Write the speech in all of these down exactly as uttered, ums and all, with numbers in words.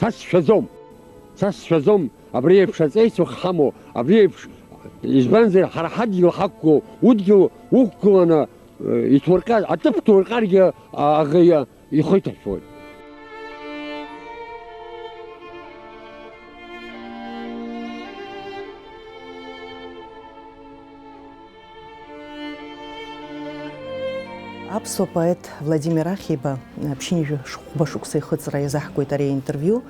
Са сшәаӡом. Са сшәаӡом, абри еиԥш аҵеицәа ҳамоу, абри еиԥш, избанзар, ҳара ҳадгьыл ҳақәгылоу, удгьыл уқәгыланы, э, иҭурҟьар, аҭыԥ ҭурҟьаргьы, а, аӷа ихы иҭашәоит. Аԥсуа поет Владимир Ахиба, ԥшьынҩажәи хәба шықәса ихыҵра иазаҳкуеит ари аинтервиу.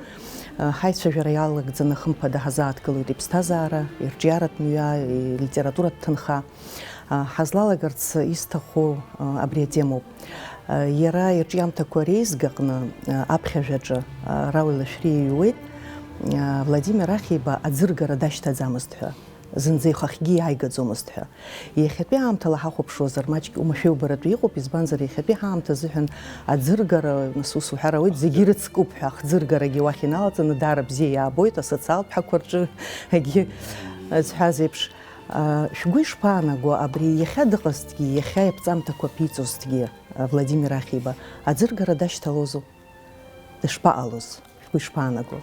Ҳаицәажәара иалагӡаны хымԥада ҳазааҭгылоит иԥсҭазаара, ирҿиаратә мҩа, илитературатә ҭынха. Ҳазлалагарц исҭаху абри атемоуп. Иара ирҿиамҭақәа реизгаҟны аԥхьажәаҿы Рауль Лашәриа иҩуеит, Владимир Ахиба аӡыргара дашьҭаӡамызт ҳәа. Зынӡа ихахьгьы иааигаӡомызт ҳәа. Иахьатәи аамҭала ҳахәаԥшуазар, маҷк умашәеибарак иҟоуп, избанзар, иахьатәи ҳаамҭа азыҳәан аӡыргара, нас ус уҳәар ауеит, зегьы ирыцкуп ҳәа, ахӡыргарагьы уахь иналаҵаны даара бзиа иаабоит, асоциалтә ҳақәа рҿы агьы зҳәаз еиԥш. А, шәгәы ишԥаанаго абри, иахьа дыҟазҭгьы, иахьа иаԥҵамҭақәа ԥиҵозҭгьы, а, Владимир Ахиба, аӡыргара дашьҭалозу? Дышԥаҟалоз? Шәгәы ишԥаанаго?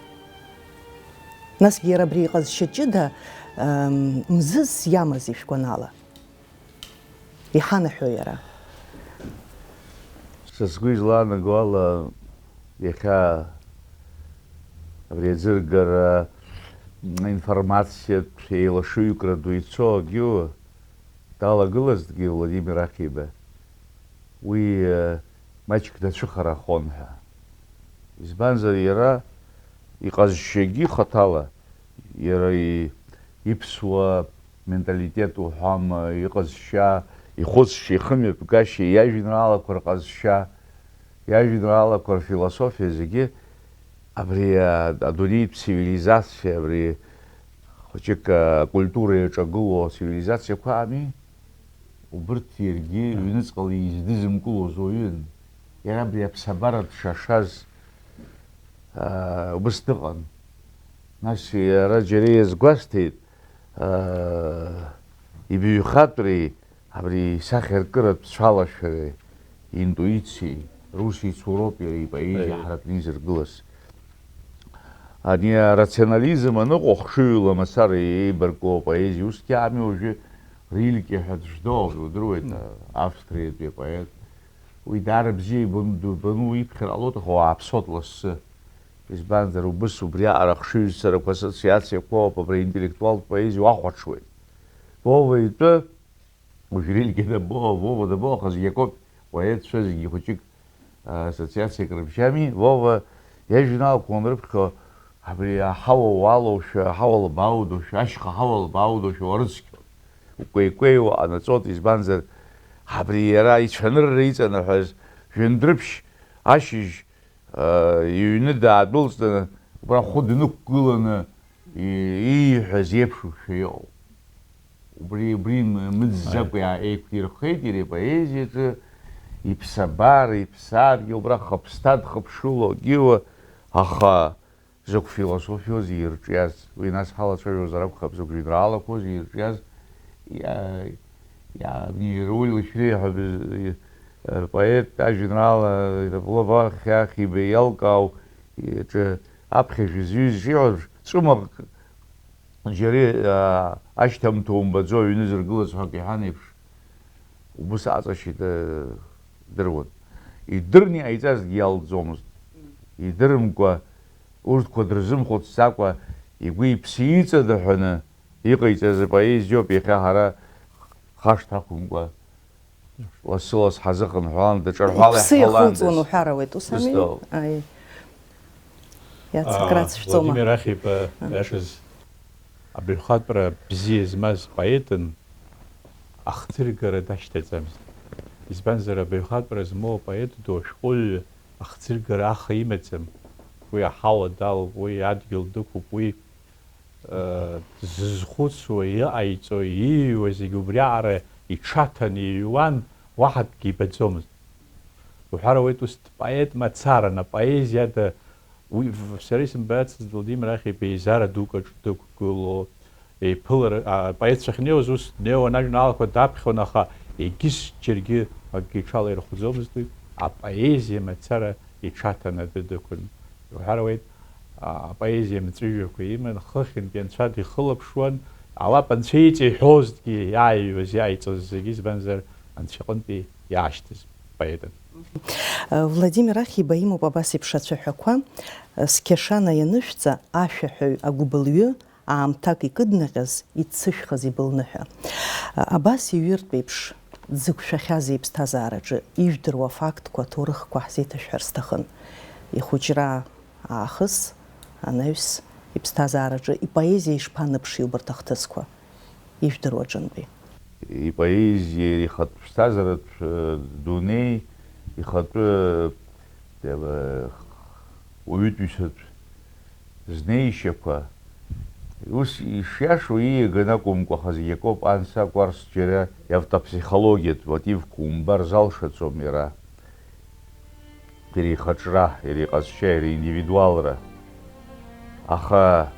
Насгьы иара абри иҟазшьа ҷыда, ам, мзызс иамази шәгәанала? Иҳанаҳәо иара? Са сгәы излаанаго ала, иахьа абри аӡыргара, информациатә еилашыҩкра ду ицо агьу далагылазҭгьы Владимир Ахиба, уи, э, маҷк дацәыхарахон ҳәа. Избанзар, иара иҟазшьагьы хаҭала, иара и-, иԥсуа менталитет уҳәама, иҟазшьа, ихәыцшьа, ихымҩаԥгашьа, иажәеинраалақәа рҟазшьа, иажәеинраалақәа рфилософиа зегьы абри, а, адунеитә цивилизациа, абри хәыҷык, а, акультура иаҿагылоу ацивилизациақәа ами, убырҭ иаргьы ҩныҵҟала издызымкылоз уаҩын. Иара абри аԥсабара дшашаз, а, убыс дыҟан. Нас иара џьара иазгәасҭеит, аа, ибаҩхатәреи абри исахьаркыратә цәалашәареи, интуициеи, рус ицуроуп иара ипоезиа Аиеи. ҳаракны изыргылаз. Ани арационализм аныҟоу хшыҩла мацара еибарку апоезиа усгьы ами уажәы Рильке ҳәа дышәдоу, удыруеит, Мм. Австриатәи апоет. Уи даара бзиа ибон, дубаны уиԥхьар ҟалоит, аха уааԥсоит лассы. Избанзар, убыс убриаҟара ахшыҩзцарақәа ассоциациақәоуп, абри аинтеллектуалтә поезиа уахәаҽуеит. Вова итәы, уажә Рильке дабо, Вова дабо, аха зегь акоуп, поетцәа зегьы хәыҷык, а, ассоциациак рыбжьами. Вова иажәеинраалақәа уанрыԥхьо, абри аҳауа уалоушәа, аҳауа лбаудоушәа, ашьха ҳауа лбаудоушәа уарыцқьон. Укәеикәеиуа ҟанаҵоит, избанзар, абри иара ицәанырра иҵанаҳәаз жәындәрыԥшь ашьыжь, а, иҩны даадәылҵны, убра ахәы днықәгыланы и-, ииҳәаз еиԥшушәа иҟоуп. Убри, убри м-, мыӡӡакәа Аиеи. иа-, еиқәирхеит иара ипоезиаҿы, иԥсабара, иԥсадгьыл, убра хыԥсҭа дхыԥшыло, гьыуа, аха Закә философиоузеи ирҿиаз, уи нас ҳалацәажәозар акәхап, закә жәеинраалақәоузеи ирҿиаз, иа-, иа-, абни Рауль Лашәриа ҳәа бз-, поет ажәеинраала Вова Ахиба иалкаау иҿы аԥхьажәа зҩыз шиҳәаз, ҵәымаҟ џьара, а, ашьҭамҭа умбаӡо аҩны зыргылаз ҳәа акы иҳәан еиԥш, убыс аҵашьа д-, дыруан. Идырны иҟаиҵазгьы иалҵӡомызт. Идырымкәа, урҭқәа дрызымхәыцӡакәа, игәы-иԥсы иҵадаҳәаны иҟаиҵаз апоезиоуп иахьа ҳара хашҭа ақәымкәа, лассы-ласс ҳазыхынҳәуан, даҿарҳәала Уԥсы иаҳҳәаландаз. Иахылҵуан уҳәар ауеит, ус ами? Ус ауп. Аи. Иацыкрацәҵома? Владимир Ахиба, иашаз, абаҩхатәра бзиа змаз поетын, ахӡыргара дашьҭаӡамызт. Избанзар, абаҩхатәра змоу апоет ду ашәҟәыҩҩы ахӡыргара аха имаӡам. Уи аҳауа далоуп, уи адгьыл дықәуп, уи, э, дызхәыцуа, иҟаиҵо, ииҩуа зегь убриаҟара иҽаҭаны иҩуан, уаҳа акгьы ибаӡомызт. Уҳәар ауеит, ус дпоет мацаран, апоезиа ада, уи в-, сара исымбацызт Владимир Ахиба еизара дукаҿ дықәгыло, еиԥылара, а, апоетцәа ахьнеиуаз ус днеиуан, ажәеинраалақәа даԥхьон, аха егьыс џьаргьы акгьы иҽалаирхәӡомызт уи, апоезиа мацара иҽаҭаны адәы дықәын. Уҳәар ауеит, апоезиа мҵәыжәҩақәа иман, хыхьынтәи анцәа дихылаԥшуан, алаф анцәа иҵиҳәозҭгьы иааиҩуаз, иааиҵоз зегьы, избанзар, анцәа иҟынтәи иаашьҭыз поетын. Владимир Ахиба имоуп абас еиԥш ацәаҳәақәа, Сқьашана ианышәҵа, ашәаҳәаҩ агәыбылҩы, аамҭак икыднаҟьаз, иццышәхаз ибылны ҳәа. Абас иҩыртә еиԥш дзықәшәахьаз иԥсҭазаараҿы ижәдыруа афактқәа, аҭоурыхқәа ҳзеиҭашәҳәар сҭахын. Ихәыҷра аахыс анаҩс иԥсҭазаараҿы ипоезиа ишԥаныԥши убарҭ ахҭысқәа, ижәдыруа аҿынтәи? Ипоезиа, ихатә ԥсҭазааратә, э, дунеи, ихатәы, э, уаҩытәыҩсатә знеишьақәа, ус ишиашоу ииаганы акәымкәа, хазы иакоуп анса акәарс џьара иавтопсихологиатә мотивқәа умбар залшаӡом иара. Иара ихаҿра, иара иҟазшьа, иара ииндивидуалра. Аха,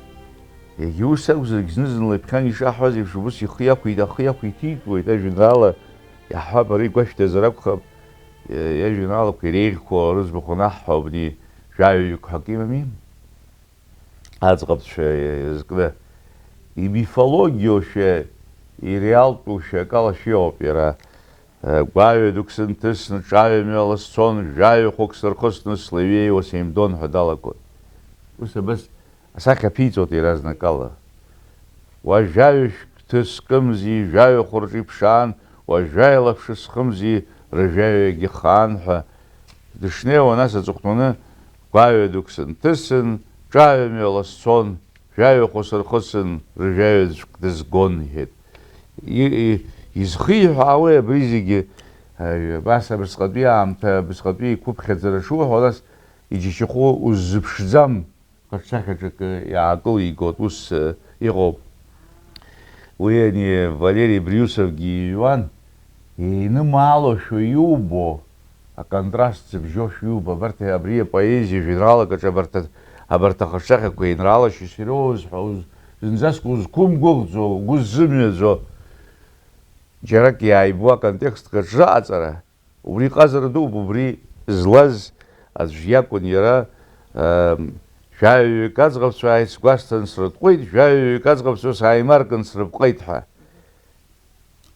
егьа ус акәзаргь, зны-зынла иԥхьан ишаҳҳәаз еиԥш, убыс ихы иақәиҭ-, ахы иақәиҭитәуеит, ажәеинраала иаҳҳәап, ара игәашәҭазар акәхап, иажәеинраалақәа иреиӷьқәоу рыӡбахә анаҳҳәо, абни жәаҩаҩык ҳәа акы имами? Аӡӷабцәа иазкны, имифологиоушәа, иреалтәушәа акала шәиоуп иара. Гәаҩа дук сынҭысны, ҿаҩа мҩала сцон, жәаҩа хәык сырхысны, слеиҩеиуа сеимдон ҳәа далагон. Ус абас асахьа ԥиҵәоит иаразнакала. Уа жәаҩа шәҭы скымзи, жәаҩа хәырҿы иԥшаан, уа жәаҩа лаԥш схымзи, рыжәаҩагьы хаан ҳәа. Дышнеиуа нас аҵыхәтәаны, гәаҩа дук сынҭысын, ҿаҩа мҩала сцон, жәаҩа хәы сырхысын, рыжәаҩаӡәк дызгон, иҳәеит. И-, и-, изхиҳәаауеи абри зегьы? Аҩ-, абас абасҟатәи аамҭа, абасҟатәи иқәыԥхьаӡара шуҳәо, нас иџьашьахәы уззыԥшӡам. Хаҿсахьаҿ акы иаакылигоит, ус, э, иҟоуп. Уи ани Валери Брюсовгьы иҩуан, еинымаалошәа иубо, аконтраст зыбжьошәа иубо, абарҭ, абри апоезиа жәеинраалак аҿы абарҭ, абарҭ ахаҿсахьақәа еинраалашьас ироуз ҳәа уз-, зынӡаск узқәымгәыӷӡо, угәы ззымҩаӡо, џьарак иааибуа аконтекстк аҿы аҟаҵара, Убри ҟазара дууп, убри злаз аӡә иакәын иара, ам, жәаҩаҩык аӡӷабцәа ааит сгәасҭан срытҟәеит, жәаҩаҩык аӡӷабцәа сааимаркын срыпҟеит ҳәа.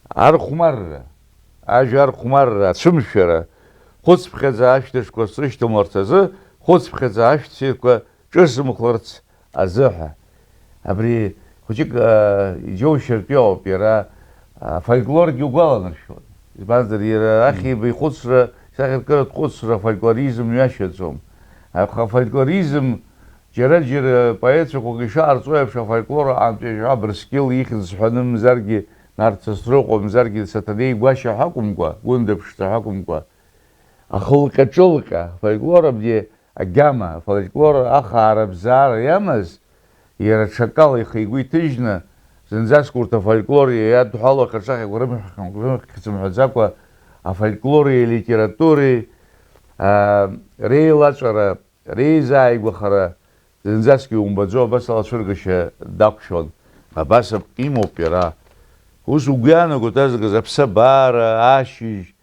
Архәмарра, ажәа архәмарра, ацәымшәара, хәыцԥхьаӡа ашәҭышқәа срышьҭамларц азы, хәыцԥхьаӡа ашәҭ ссирқәа ҿысымхларц азыҳәа. Абри хәыҷык, аа, иџьоушьартә иҟоуп иара, афольклоргьы угәаланаршәон. Избанзар, иара Ахиба ихәыцра, исахьаркыратә хәыцра афольклоризм мҩашьаӡом. Аха афольклоризм џьара-џьара поетцәақәак ишаҟарҵо еиԥш, афольклор аҟынтәи ҳәа Абрыскьыл ихьӡ ҳәаны мзаргьы, Нарҭ Сасрыҟәа мзаргьы, Саҭанеи Гәашьа ҳәа акәымкәа, Гәында Ԥшӡа ҳәа акәымкәа, ахылҟьа-ҿылҟьа, афольклор абни агьама, афольклор ахаара-бзаара иамаз, иара ҽакала ихы-игәы иҭыжьны, зынӡаск урҭ афольклор иадҳәалоу ахаҿсахьақәа рымхь-, рымхьӡ мҳәаӡакәа, афольклори алитературеи, аа, реилаҵәара, реизааигәахара зынӡаск иумбаӡо, абас ала ацәыргашьа дақәшәон. Абас ап-, имоуп иара. Ус угәы иаанагоит азныказы аԥсабара, ашьыжь,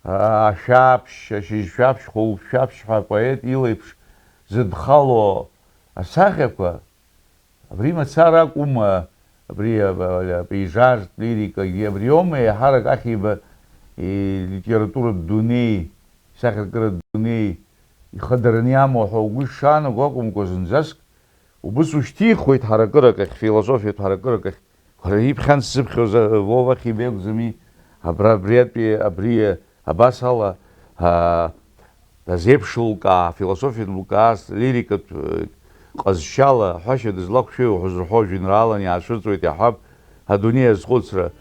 ашәаԥшь, ашьыжьшәаԥшь, хәылԥшәаԥшь ҳәа апоет илеиԥш зыдхало асахьақәа, абри мацара акәым, абри, а, а, апеижажтә лирикагьы абриоума еиҳарак Ахиба илитературатә дунеи, исахьаркыратә дунеи ихадараны иамоу ҳәа угәы ишаанаго акәымкәа, зынӡаск убыс ушьҭихуеит ҳаракырак ахь, философиатә ҳаракырак ахь. Уара иԥхьан сзыԥхьоз, а, Вова Ахиба иакәӡами? Абра, абри атәи, абри, а, абас ала, а, дазеиԥшылкаа, философиатә лкаа, лирикатә, а, ҟазшьала ҳәашьа дызлақәшәеи уҳәа зырҳәо жәеинраалан иаацәырҵуеит, иаҳҳәап, адунеи азхәыцра.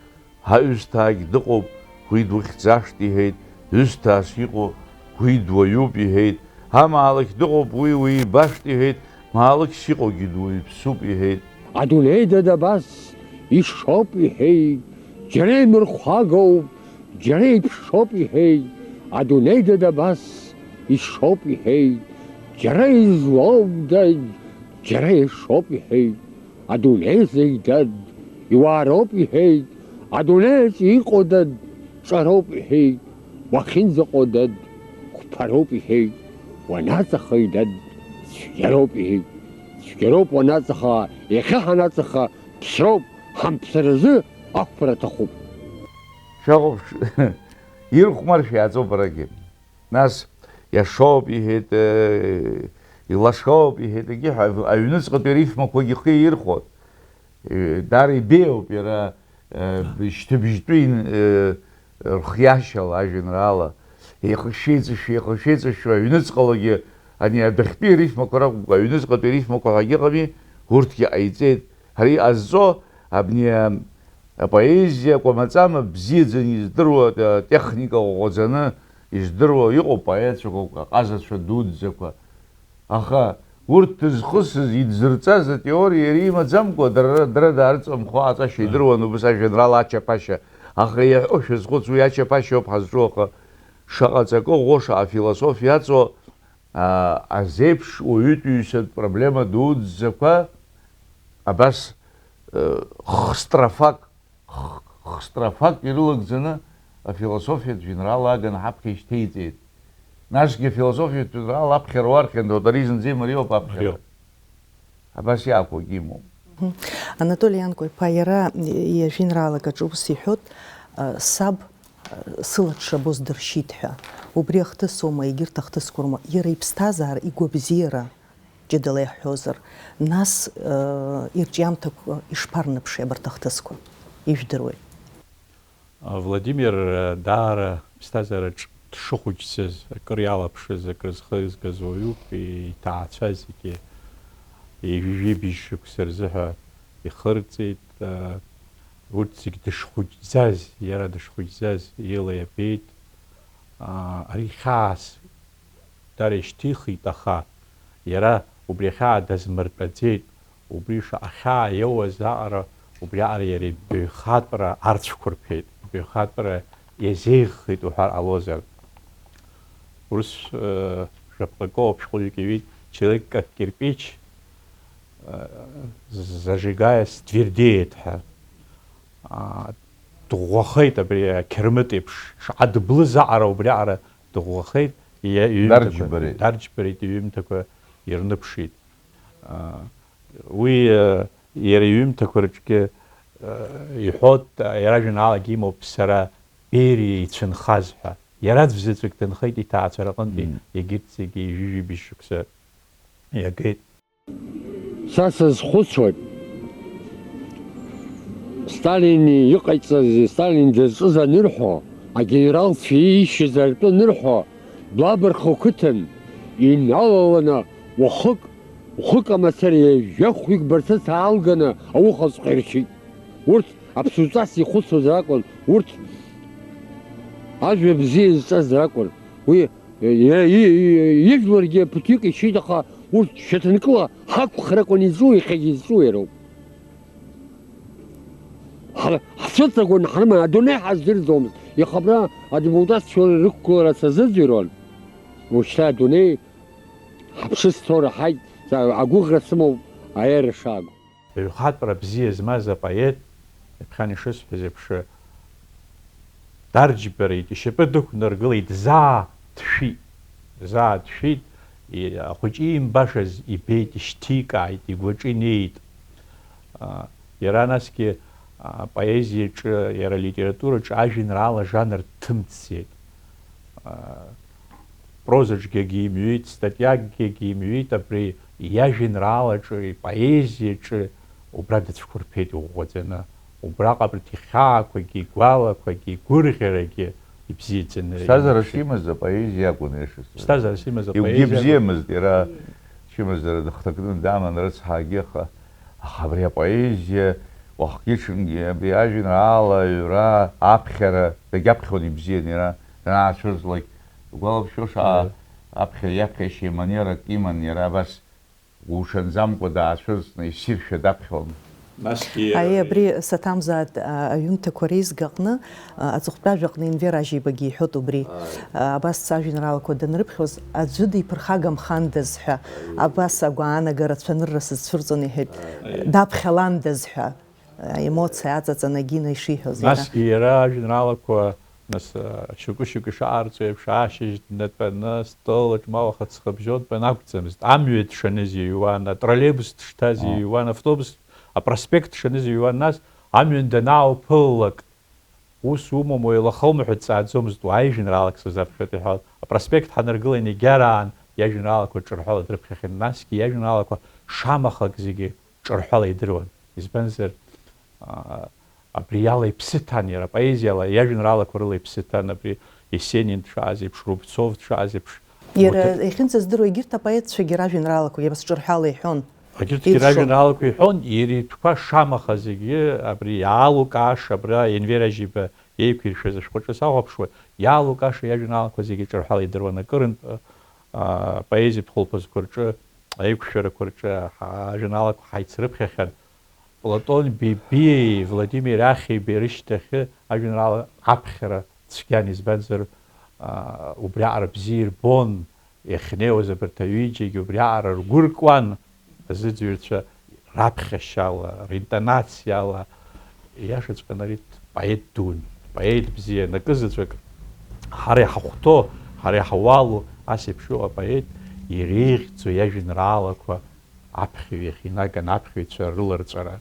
Ҳаҩсҭаагь дыҟоуп, уи духьӡашт, иҳәеит, ҩысҭаас иҟоу, уи дуаҩуп, иҳәеит, амаалықь дыҟоуп, уи уибашт, иҳәеит, маалықьс иҟоугьы дуаҩԥсуп, иҳәеит. Адунеи дад абас ишоуп, иҳәеит, џьара имырхәагоуп, џьара иԥшоуп, иҳәеит, адунеи дад абас ишоуп, иҳәеит, џьара излоу дад, џьара ишоуп, иҳәеит. Адунеи зегь дад, иуаароуп, иҳәеит, адунеиаҿ иҟоу дад, ҿароуп, иҳәеит, уахьынӡаҟоу дад, қәԥароуп, иҳәеит, уанаҵахеи дад, цәгьароуп, иҳәеит. Цәгьароуп уанаҵаха, иахьа ҳанаҵаха ԥсроуп, ҳамԥсыразы ақәԥара аҭахуп. Шәахәаԥш, ирхәмаршәа иааҵоуп арагьы. Нас, иашоуп, иҳәеит, э, илашоуп, иҳәеит, егьи ҳәа, аҩныҵҟатәи арифмақәагьы ихы ирхәон. Э, даара ибеиоуп иара, э, шьҭыбжьтәи, э, рхиашьала ажәеинраала. Еихышәшәа-еиҵышәшәа, еихышәшәа-еиҵышәшәа, аҩныҵҟалагьы, ани адәахьтәи арифмақәа ракәымкәа, аҩныҵҟатәи арифмақәа ҳәагьы ыҟами, урҭгьы ҟаиҵеит. Ҳара иҟазҵо, абни, а, апоезиа кәамаҵама бзиаӡаны издыруа, а, техника ӷәӷәаӡаны издыруа иҟоуп поетцәақәак, аҟазацәа дуӡӡақәа. Аха урҭ дызхысыз, идзырҵаз атеориа иара имаӡамкәа, дара, дара даарыҵамхо аҵашьа идыруан, убас ажәеинраала ачаԥашьа. Аха иаҳәо шәазхәыц, уи ачаԥашьа ауп ҳазҿу, аха шаҟа ҵакы ӷәӷәа, шаҟа философиа аҵоу, а, азеиԥш уаҩытәыҩсатә проблема дуӡӡақәа абас, э, хстрофак, х-, хстрофак ирылагӡаны афилософиатә жәеинраала аганы ҳаԥхьа ишьҭеиҵеит. Насгьы афилософиатә жәеинраала аԥхьара уархьан, ари зынӡа имариоуп аԥхьара. Мариоуп. Абас иаақәагьы имоуп. Мгм. Анатоли Ианко-иԥа, иара иажәеинраалак аҿы ус иҳәоит, а, саб, а, сылаҽшабо сдыршьит ҳәа. Убри ахҭысума, егьырҭ ахҭысқәа роума, иара иԥсҭазаара, игәабзиара ҷыдала иаҳҳәозар, нас, э, ирҿиамҭақәа ишԥарныԥши абарҭ ахҭысқәа, ижәдыруеи? Владимир, э, даара иԥсҭазаараҿ дшыхәыҷӡаз, акыр иалаԥшыз, акры зхы згаз уаҩуп, иҭаацәа зегьы ҩажәи быжь шықәса рзыҳәа ихырҵеит, э, урҭ зегь дышхәыҷӡаз, иара дышхәыҷӡаз ила иабеит, а, ари хьаас Дара ишьҭихит, аха иара убри ахьаа дазмыртәаӡеит, убри шаҟа хьаа иоуаз аҟара, убриаҟара иара ибаҩхатәра арцәқәырԥеит, ибаҩхатәра иазеиӷьхеит уҳәар ҟалозар. Урыс, э, жәаԥҟа акоуп, шәҟәыҩҩык иҩит, человек как кирпич, э, зажигаясь твердеет ҳәа. А, дыӷәӷәахеит абри ақьырмыт еиԥш, шаҟа дыблыз аҟара убриаҟара дыӷәӷәахеит, иа-, иҩымҭақәа дарџьбарит, дарџьбарит, иҩымҭақәа ирныԥшит. А, уи, а, иара иҩымҭақәа рҿгьы, а, иҳәоит, а, иара жәеинраалагьы имоуп, сара Бериа ицәынхаз ҳәа. Иара аӡә заҵәык дынхеит иҭаацәара аҟынтәи, мм, егьырҭ зегьы ҩажәи быжь шықәса иагеит. Са сазхәыцуеит, Сталин иҟаиҵази Сталин дызҿыз анырҳәо, агенералцәа иишьыз ртәы анырҳәо, Блабырхәа қыҭан иналаланы уахык, уахык амацара ҩажәи хәҩык барцыц аалганы ауха зҟәирчит. Урҭ аԥсуҵас ихәыцуаз ракәын, урҭ ажәа бзиа изҵаз ракәын. Уи Иа-, и-, и-, ижәларгьы ԥыҭҩык ишьит, аха урҭ шьаҭанкыла ҳақәхарақәан изҿу, иахьагьы изҿу иароуп. Ҳа-, ҳцәыҵагәан ҳрыман, адунеи ҳаздырӡомызт. Иахабра адепутатцәа рықәгылара сазыӡырҩуан. Ушьҭа адунеи ҳаԥсы зцо раҳаит, са агәыӷра сымоуп аиааира шаагу. Ҩхатәра бзиа змаз апоет, ҩаԥхьан ишысҳәаз еиԥш, дарџьбарит, ишьапы дықәнаргылеит, заа дшәит, заа дшәит, и-, ахәыҷы иимбашаз ибеит, ишьҭикааит, игәаҿы инеит. А, иара насгьы, а, апоезиаҿы, иара алитератураҿы ажәеинраала жанр дҭымҵӡеит. А, прозаҿгьы акгьы имҩит, статиакгьы акгьы имҩит, абри иажәеинраалаҿы, ипоезиаҿы убра дацәқәырԥеит иӷәӷәаӡаны. Убраҟа абарҭ ихьаақәагьы, игәалақәагьы, игәырӷьарагьы ибзиаӡаны Ԥсҭазаара ианыԥшит. Шимаз апоезиа акәын иашаз. Ԥсҭазаара шимаз Игәгьы апоезиа акәын. Бзиамызт иара, чымазара дыхҭакны даман рыцҳагьы, аха, аха абри апоезиа уахгьы-ҽынгьы абри ажәеинраала аҩра, аԥхьара дагьаԥхьон ибзиан иара. Данаацәырҵлак, игәалаԥшәоша, Мм. аԥхьа иаԥхьашьа иманерак иман иара, абас гәылшанӡамкәа даацәырҵны иссиршәа даԥхьон. Насгьы Аиеи, абри саҭамзааит, а, аҩымҭақәа реизга аҟны, а, аҵыхәтәажәаҟны Енвер Ажьибагьы иҳәоит убри. Ааи. А, абас ажәеинраалақәа данрыԥхьоз, аӡәы диԥырхагамхандаз ҳәа, Аиеи. абас агәаанагара цәанырра сызцәырҵуан иҳәеит, Ааи. даԥхьаландаз ҳәа. Аемоциа аҵаҵаны Гина ишиҳәоз иара. Насгьы иара ажәеинраалақәа Нас, а, шьоукы-шьоукы ишаарҵо еиԥш, ашьыжь днатәаны, астол аҿы ма уаха ҵхыбжьонтәан акәӡамызт. Амҩа дшаныз иҩуан, атроллейбус дышҭаз иҩуан, автобус, апроспект дшаныз иҩуан. Нас амҩан данаауԥыллак, ус умоума, уеилахоума ҳәа дҵааӡомызт, уааи жәеинраалак сазаԥхьоит, иҳәалт. Апроспект ҳанаргыла инагьараан иажәеинраалақәа ҿырҳәала дрыԥхьахьан, насгьы иажәеинраалақәа шамахак зегьы ҿырҳәала идыруан. Избанзар, аа, абри иала иԥсы ҭан иара, апоезиала, иажәеинраалақәа рыла иԥсы ҭан, абри Есенин дшааз еиԥш, Рубцов дшааз еиԥш. Иара Гәҭа- иахьынӡаздыруа, егьырҭ апоетцәагьы ражәеинраалақәа иабас ҿырҳәала иҳәон. Егьырҭгьы Иршон. Ражәеинраалақәа иҳәон, иара итәқәа шамаха зегьы, абри иаалукааша, абра Енвер Ажьиба еиқәиршәаз ашәҟәы аҿы сахәаԥшуа, иаалукааша иажәеинраалақәа зегьы ҿырҳәала идыруан. Акырынтә, а, апоезиатә хәылԥазқәа рҿы, аиқәшәарақәа рҿы ҳа-, ажәеинраалақәа ҳаицрыԥхьахьан. Платон Бебиеи Владимир Ахьеибеи рышьҭахьы ажәеинраала аԥхьара цәгьан, избанзар, а, убриаҟара бзиа ирбон, иахьнеиуаз абарҭ аҩыџьагьы убриаҟара ргәы ркуан, азыӡырҩцәа раԥхьашьала, ринтонациала, ииашаҵәҟьаны ари дпоет дун, дпоет бзиан, акызаҵәык ҳара иҳахәҭоу, ҳара иҳауалу ас еиԥш иҟоу апоет иреиӷьӡоу иажәеинраалақәа аԥхьаҩ иахь инаган аԥхьаҩцәа рыларҵәара.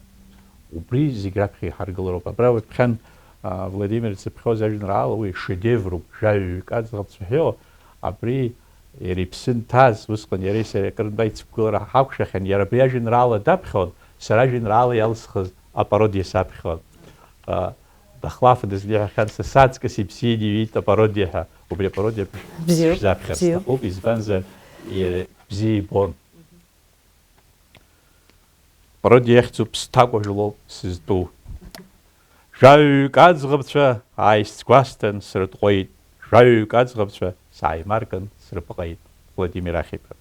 Убри зегь раԥхьа иҳаргылароуп. Абра ветәхьан, а, Владимир дзыԥхьоз ажәеинраала уи шедевруп, жәаҩаҩык аӡӷабцәа ҳәа иҟоу, абри иара иԥсы нҭаз, усҟан иареи сареи акырынтә аицықәгылара ҳақәшәахьан, иара абри ажәеинраала даԥхьон, сара ажәеинраала иалсхыз апародиа саԥхьон. А, Дахлаф дызлеиҳәахьан, са саҵкыс ибзианы иҩит апародиа ҳәа. Убри апародиа Бзиоуп, шәзаԥхьар бзиоуп. Сҭахуп, избанзар, иара бзиа ибон. Пародиа иахьӡуп, сҭакәажә лоуп сызтәу. Жәаҩаҩык аӡӷабцәа ааисгәасҭан, срытҟәеит, жәаҩаҩык аӡӷабцәа сааимаркын, срыпҟеит. Владимир Ахьиԥа.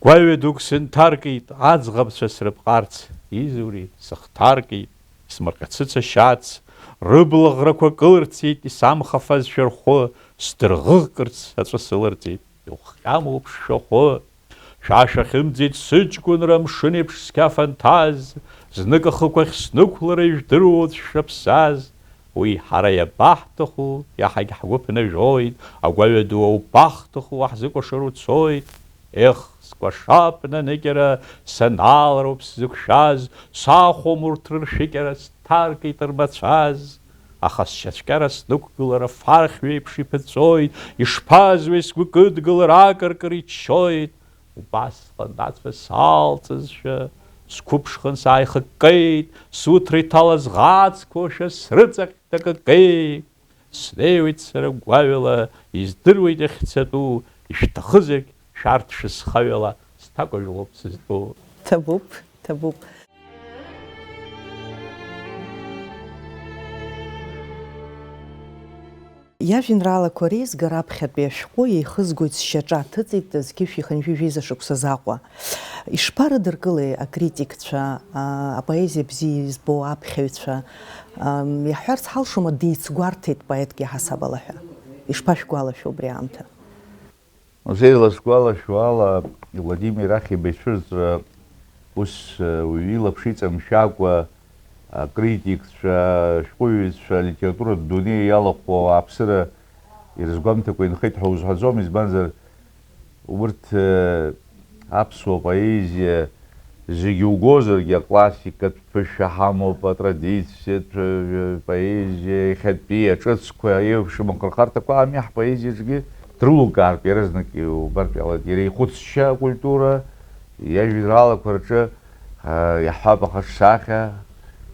Гәаҩа дук сынҭаркит, аӡӷабцәа срыпҟарц, изури, сыхҭаркит, смырҟьацыц ашьац, рыблаӷрақәа кылырцеит, исамхафазшәа рхәы, сдырӷыӷкырц аҵәы сыларҵеит. Иухҟьамоуп шәахәы. Шәа шәахьымӡеит сыҷкәынра амшын еиԥш цқьа фанҭаз, знык ахықәахь снықәлара ижәдыруоу шәаԥсаз, уи ҳара иабаҳҭаху, иаҳагь ҳгәы ԥнажәоит, агәаҩа ду ауп бахҭаху, уаҳзыкәашар уцоит. Ех, скәашап наныкьара, санаалароуп сзықәшәаз, сахәом урҭ рыршәыкьара, сҭаркит рмацәаз. Аха сшьацәкьара снықәгылар, афархь ҩеиԥш иԥыҵәҵәоит, ишԥазуеи сгәы кыдгылар, акыркыр иччоит. Убасҟан ацәа салҵызшәа, сқәыԥшхан сааихыккеит, суҭра иҭалаз ӷацқәоушәа срыҵаҟьт акакеи. Снеиуеит сара гәаҩала, издыруеит иахьцатәу, ишәҭахызаргь шәарҭ шәысхаҩала, сҭакәажә лоуп сызтәу. Ҭабуп, ҭабуп. Иажәеинраалақәа реизга раԥхьатәи ашәҟәы еихызгоит сшьаҿа аҭыҵит, зқьышә ихынҩажәи жәеиза шықәсазы Аҟәа. Ишԥарыдыркылеи акритикцәа, а, апоезиа бзиа избо аԥхьаҩцәа? Ам, иаҳҳәарц ҳалшома, деицгәарҭеит поетк иаҳасаб ала ҳәа? Ишԥашәгәалашәо убри аамҭа? Музеи, иласгәалашәо ала, Владимир Ахиба ицәырҵра ус, уаҩы илаԥш иҵамшәакәа, акритикцәа, ашәҟәыҩҩцәа, алитературатә дунеи иалахәу ауааԥсыра ирызгәамҭакәа инхеит ҳәа узҳәаӡом, избанзар, урҭ, э, аԥсуа поезиа зегьы угозаргьы, аклассикатә ԥышәа ҳамоуп, атрадициатә, э, поезиа, иахьатәи аҿыцқәа, еиуеиԥшым ахырхарҭақәа ами, ҳпоезиаҿгьы дрылукаартә иаразнак иубартә иҟалеит. Иара ихәыцшьа акультура, иажәеинраалақәа рҿы, э, иаҳҳәап, ахаҿсахьа,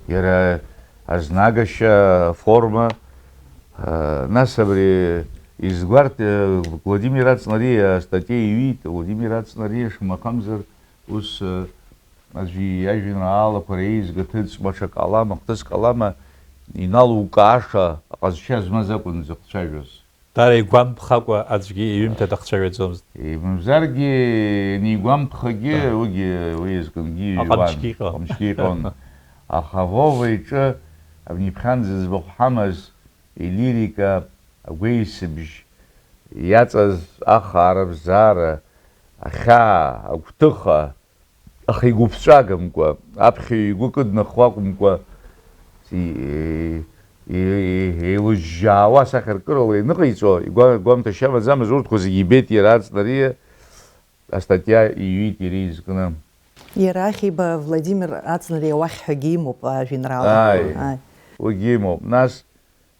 иара азнагашьа аформа, а, нас абри изгәарҭ-, э, Владимир Аҵнариа астатиа иҩит, Владимир Аҵнариа шамахамзар ус, э, аӡәы иажәеинраалақәа реизга ҭыҵ-, маҽак ҟалама, хҭыск ҟалама, иналукааша аҟазшьа змаз акәын дзыхцәажәоз. Дара игәамԥхакәа аӡәгьы иҩымҭа дахцәажәаӡомызт. Мамзаргьы, анигәамԥхагьы, уигьы, уи иазкынгьы иҩуан. Аҟамчгьы иҟан. Аҟамчгьы иҟан. Аха Вова иҿы абни ԥхьан зыӡбахә ҳамаз илирика, агәеисыбжь иаҵаз ахаара, абзаара, ахьаа, агәҭыха, аха игәыԥҵәагамкәа, аԥхьаҩ игәы кыднахуа акәымкәа, и-, и-, и-, еилыжжаауа асахьаркырала ианыҟаиҵо, игәа-, игәамҭашьа амаӡамызт, урҭқәа зегьы ибеит иара Аҵнариа астатиа иҩит иара изкны. Иара Ахиба Владимир Аҵнариа уахь ҳәагьы имоуп ажәеинраала. Ааи. Ааи. Уигьы имоуп. Нас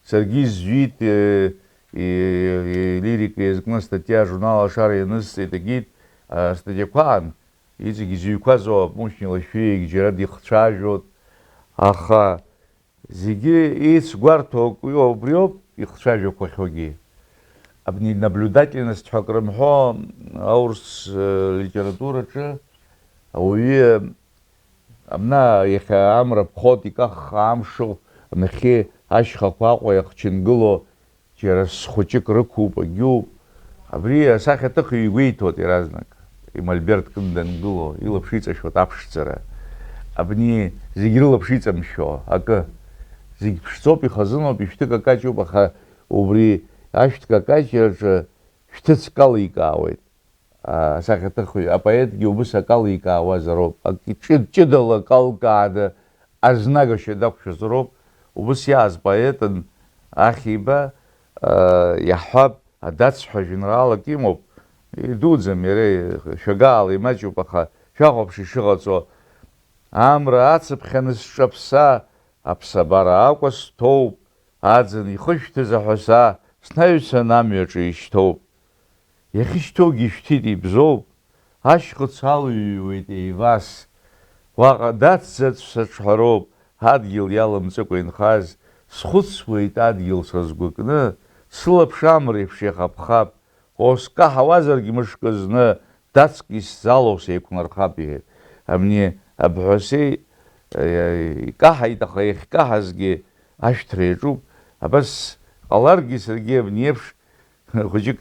саргьы изҩит, э, и-, и-, лирика иазкны астатиа ажурнал Ашара ианысҵеит, егьит, астатиақәа аан, иҵегь изҩқәаз ауп, Мушьни Лашәриагьы џьара дихцәажәоит, аха зегьы еицгәарҭо акы убриоуп ихцәажәақәахьоугьы. Абни наблюдательность ҳәа акры рымҳәо аурыс, э, литератураҿы ауаҩы абна иахьа амра ԥхоит, икаххаа амш нахьхьи ашьхақәа Аҟәа иахчынгыло, џьара схәыҷык рықәуп, агьуп. Абри асахьаҭыхҩы игәеиҭоит иаразнак, имольберт кны дангыло, илаԥш иҵашәоит аԥшӡара. Абни зегь рылаԥш иҵамшәо акы. Зегь ԥшӡоуп, ихазыноуп, ишәҭы какаҷуп, аха убри ашәҭ какаҷраҿы шәҭыцк аликаауеит. Асахьаҭыхҩы, апоетгьы убыс акы аликаауазароуп, акы ҷы-, ҷыдала акы алкааны азнагашьа дақәшәазароуп. Убыс иааз поетын Ахиба, а, иаҳҳәап, Адац ҳәа жәеинраалак имоуп, идуӡӡам иара, шәагаала имаҷуп, аха шәахәаԥш ишыҟаҵо, амра ацыԥхьаны сҿаԥса, аԥсабара акәа сҭоуп, аӡын ихышәҭыз аҳәаса, снаҩсан амҩаҿы ишьҭоуп. Иахьышьҭоугьы ишәҭит, ибзоуп, ашьхыц алыҩҩуеит еивас. Уаҟа дацзаҵә саҿҳәароуп, адгьыл иалымҵыкәа инхаз, схәыцуеит адгьыл са сгәыкны, сылаԥш амреиԥш иахаԥхап, о, скаҳауазаргь мышкы зны, дацк исзалоу сеиқәнархап, иҳәеит. Абни абҳәасеи, э, икаҳаит, аха иахькаҳазгьы ашәҭра иаҿуп, абас ҟаларгьы саргьы абни еиԥш Хәыҷык,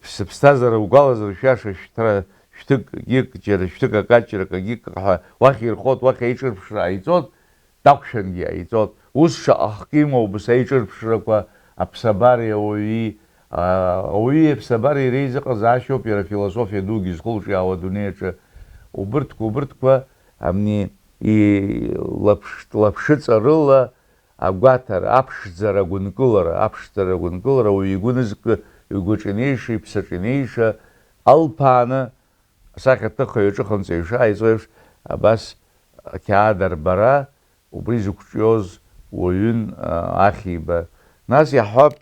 сыԥсҭазаара угәалазыршәаша шәҭра-, шәҭыкгьы, џьара шәҭык акаҷра акагьы ҳәа уахь ирхот, уахь аиҿырԥшра ҟаиҵот, дақәшәангьы ҟаиҵот. Ус шаҟа хкы имоу убас аиҿырԥшрақәа аԥсабареи ауаҩи, аа, ауаҩи аԥсабареи реизыҟазаашьоуп иара афилософиа дугьы зхылҿиаауа адунеи аҿы. Убырҭқәа, убырҭқәа, амни, и-, лаԥш-, лаԥшыҵарыла агәаҭара, аԥшӡара агәынкылара, аԥшӡара агәынкылара, уаҩы игәы нызкы, игәаҿы инеиша, иԥсаҿы инеиша алԥааны, асахьаҭыхҩы аҿыханҵаҩ шааиҵо еиԥш, абас ақьаад арбара, убри зықәҿиоз уаҩын, а, Ахиба. Нас иаҳҳәап,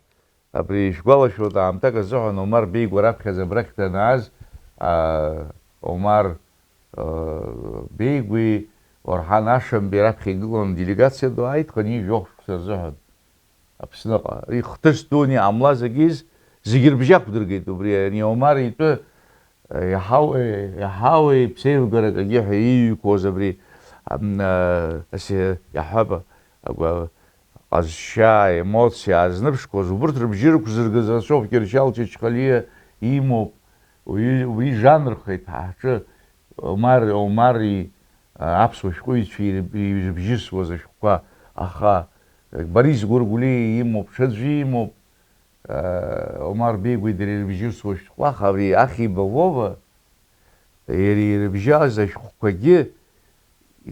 Абри ишәгәалашәоит, аамҭак азыҳәан Омар Беигәа раԥхьаӡа абрахь данааз, аа, Омар, аа, Беигәи Орҳан Ашамби раԥхьа игылан делегациа ду ааит, хынҩажәи жәохә шықәса рзыҳәан Аԥсныҟа. Ихҭыс дуны иҟамлаз агьиз зегьы рыбжьы ақәдыргеит убри, ани Омар итәы Иаҳауеи, иаҳауеи ԥсеивгарак агьи ҳәа ииҩқәоз абри, ам, а, ас-, иаҳҳәап, агәа-, ҟазшьа, аемоциа аазнырԥшқәаз, убырҭ рыбжьы рықәзыргаз рацәоуп Кьыршьал Чачхалиа имоуп, уи, уи жанрхеит ҳа ҳҿы, Омар, Омари, а, аԥсуа шәҟәыҩҩцәеи ирыб-, ирыбжьысуаз ашәҟәқәа, аха Борис Гәыргәлиа имоуп, ҽаӡәы имоуп, Омар Беигәеи дареи ирыбжьысуа шәҟәы, аха ари Ахиба Вова, иара ирыбжьаз ашәҟәқәагьы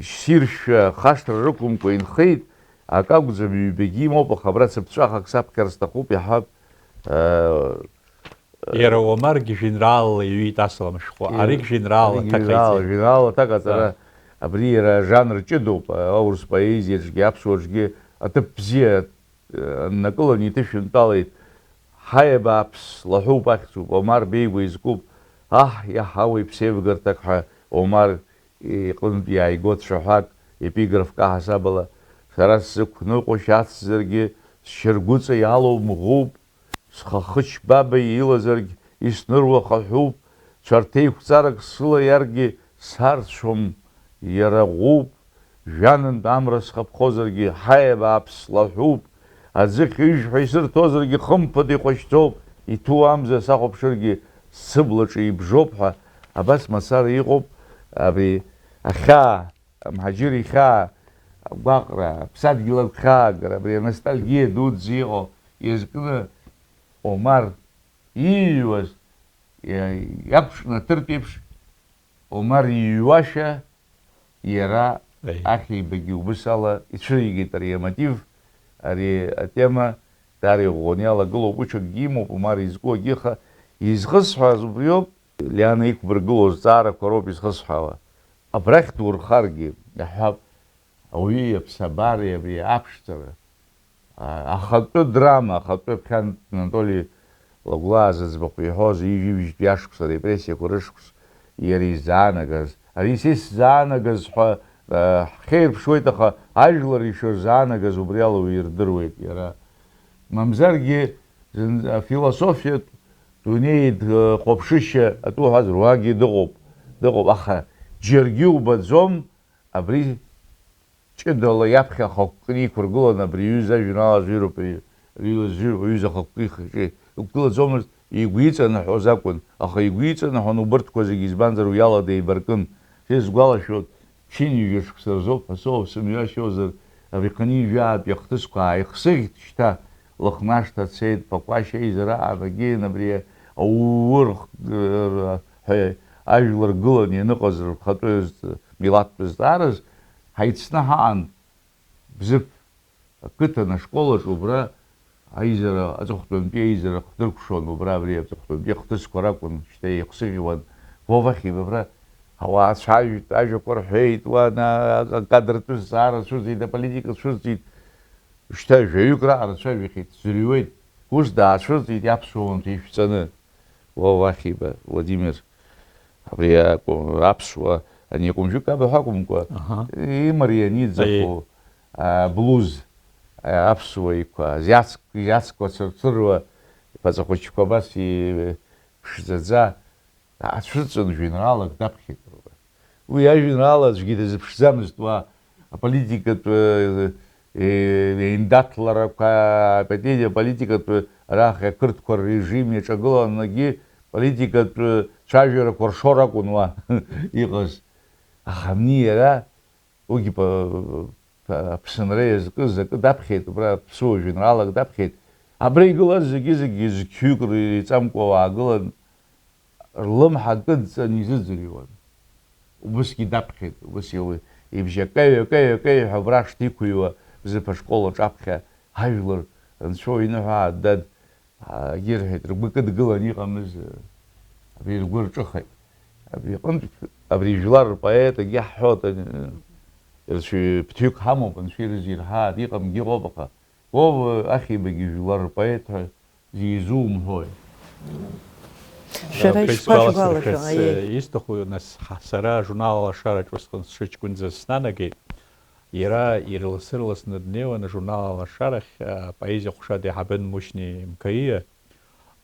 ссиршәа, хашҭра рықәымкәа инхеит, акы акәӡам, ҩбагьы имоуп, аха абра цыԥҵәахак саԥхьар сҭахуп, иаҳҳәап, э, Иара Омаргьы жәеинраалала иҩит асалам шәҟәы, Иара-, аригь жәеинраала аригь аҭак жәеинраала, ҟаиҵеит. Жәеинраала аҭак аҵара, Да. Абри иара ажанр ҷыдоуп, аурыс поезиаҿгьы, аԥсуаҿгьы аҭыԥ бзиа аннакыланы иҭышәынтәалеит, ҳаи, абааԥс, лаҳәуп, ахьӡуп, Омар Беигәа изкуп, аҳ, иаҳауеи ԥсеивгарҭак ҳәа Омар иҟынтә иааигоит цәаҳәак, епиграфк аҳасабала, сара сзықәныҟәо шьацзаргьы, сшьаргәыҵа иалоу мӷуп, схахыч бабаҩ илазаргь, исныруа хаҳәуп, цәарҭеиқәҵарак сыла иаргьы сарцәом, иара ӷәуп, Жәанынтә амра схаԥхозаргьы, ҳаи, абааԥс, лаҳәуп, аӡыхь ҩыжә ҳәа исырҭозаргьы, хымԥада ихәашьӡоуп, иҭәу амза сахәаԥшыргьы, сыблаҿы ибжоуп ҳәа, абас мацара иҟоуп абри ахьаа, амҳаџьыр ихьаа, агәаҟра, аԥсадгьыл агәхьаагара, абри аностальгиа дуӡӡа иҟоу, иазкны Омар ииҩуаз, иа-, иақәҿнаҭыртә еиԥш, Омар иҩуашәа, иара Еи. Ахеибагьы убыс ала ицәыригеит ари амотив, Ари атема даара иӷәӷәаны иалагылоуп, уи ҽакгьы имоуп, Омар изку акгьы, аха изхысҳәааз убриоуп, Лиана иқәбыргыло зҵаарақәа роуп изхысҳәаауа. Абрахь дурхаргьы, иаҳҳәап, ауаҩы иаԥсабареи абри аԥшӡара, а, ахатәы драма, ахатәы ԥхьан Анатоли Лагәлаа зыӡбахә иҳәоз, ҩажәи ҩажәитәи ашықәса, арепрессиақәа рышықәс, иара изаанагаз, ари са исзаанагаз ҳәа, а, ҳхеирԥшуеит, аха ажәлар ишырзаанагаз убри ала уирдыруеит иара. Мамзаргьы, зынӡа афилософиатә дунеи дхәаԥшышьа атәы уҳәазар, уаагьы дыҟоуп, дыҟоуп, аха џьаргьы убаӡом, абри ҷыдала иаԥхьа ахықәкы иқәыргыланы абри аҩыза ажәеинраала азыҩроуп, ари, ари лазыҩроуп, аҩыза ахықәкы ихаҿы иқәгылаӡомызт, игәы иҵанаҳәоз акәын, аха игәы иҵанаҳәон убырҭқәа зегьы, избанзар, уи ала деибаркын. Сызгәалашәоит, ԥшьынҩажәа шықәса рзоуп ҳәа соуп сымҩашьозар, абри хынҩажәаатәи ахҭысқәа ааихсыӷьт шьҭа, Лыхнашҭа цеит, Пакәашь еизара аанагеит, абри ауур ҳәа ажәлар гылан ианыҟаз рхатәы милаҭтә зҵаараз, ҳаицны ҳаҟан Бзыԥ ақыҭан ашкол аҿы, убра аизара, аҵыхәтәантәи аизара хдыркәшон, убра абри аҵыхәтәантәи ахҭысқәа ракәын, шьҭа еихсыӷьуан. Вова Хиба абра ауаа цәажәеит, ажәақәа рҳәеит, уа, на-, акадртәы зҵаара цәырҵит, аполитика цәырҵит. Шьҭа жәаҩык раҟара цәажәахьеит, ӡырҩуеит. Ус даацәырҵит иаԥсуа уамҭа ишәҵаны. Вова Хиба, Владимир, абри акәым-, аԥсуа, ани Ҟәымжәы Каба ҳәа акәымкәа, Аҳа. имарианиӡахо, Аиеи. а, блуз, а, аԥсуа иқәа, зиацк-, иацкәа цырцыруа, иԥаҵа хәыҷқәа абас иԥшӡаӡа, ацәырҵын жәеинраалак даԥхьеит, Роберт. Уи ажәеинраала аӡәгьы дазыԥшӡамызт уа, аполитикатә, э, еиндаҭларақәа, апатериа аполитикатә, арахь ақырҭқәа ррежим иаҿагыланаги, политикатә цәажәарақәа ршор акәын уа иҟаз. Аха абни иара, уигьы па-, па-, Аԥсынра иазкыз акы даԥхьеит, убра аԥсуа жәеинраалак даԥхьеит. Абра игылаз зегьы-зегьы зқьҩык реиҵамкәа уаагылан, рлымҳа кыдҵан изыӡырҩуан. Убысгьы даԥхьеит, убыс иауеит. Ибжьы акеҩ, акеҩ, акеҩ ҳәа убра ашҭа иқәыҩуа Бзыԥ ашкол аҿаԥхьа ажәлар рынцәа уиныҳәа, дад, егьырҳәеит, ргәы кыдгылан иҟамыз, абри ргәы рҿыхеит. Абри иҟынтә, абри жәлар рпоет егьаҳҳәоит, рцәаҩы ԥҭҩык ҳамоуп, анцәа ирзирҳааит, иҟамгьы ыҟоуп, аха Вова Ахибагьы жәлар рпоет ҳәа изумҳәои? Шәара Э, ишԥашәгәалашәо, сгәаласыршәарц, аиеи. э, исҭаху, нас, ҳа-, сара ажурнал Алашараҿ усҟан сшыҷкәынӡаз снанагеит. Иара ирлас-ырласны днеиуан ажурнал Алашарахь, э, апоезиа ҟәша деиҳабын Мушьни Мқаииа.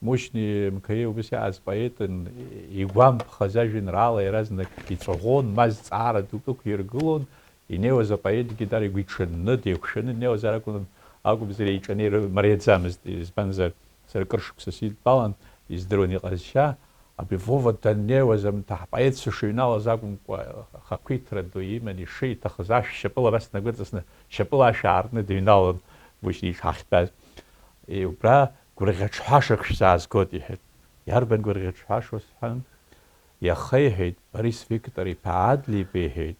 Мушьни Мқаииа убас иааз поетын, игәамԥхаз ажәеинраала иаразнак иҵәаӷәон, ма зҵаара дук ықәиргылон, инеиуаз апоетгьы дара игәы иҽанны, деиқәшәаны днеиуазар акәын, акәымзар, еиҿанеир мариаӡамызт, избанзар, сара кыр шықәса сидтәалан, издыруан иҟазшьа, абри Вова даннеиуаз, амҭа ҳпоетцәа шыҩналаз акәымкәа, ахақәиҭра ду иман, ишиҭахыз ашә шьапыла абас днагәыҵасны, шьапыла ашә аартны дыҩналон Мушьни иҿҳахьтәаз. Е, убра гәырӷьаҿҳәашак шәзаазгоит, иҳәеит. Иарбан гәырӷьаҿҳәашоу сҳәан, иаха, иҳәеит, Борис Виктор-иԥа Адлеиба, иҳәеит,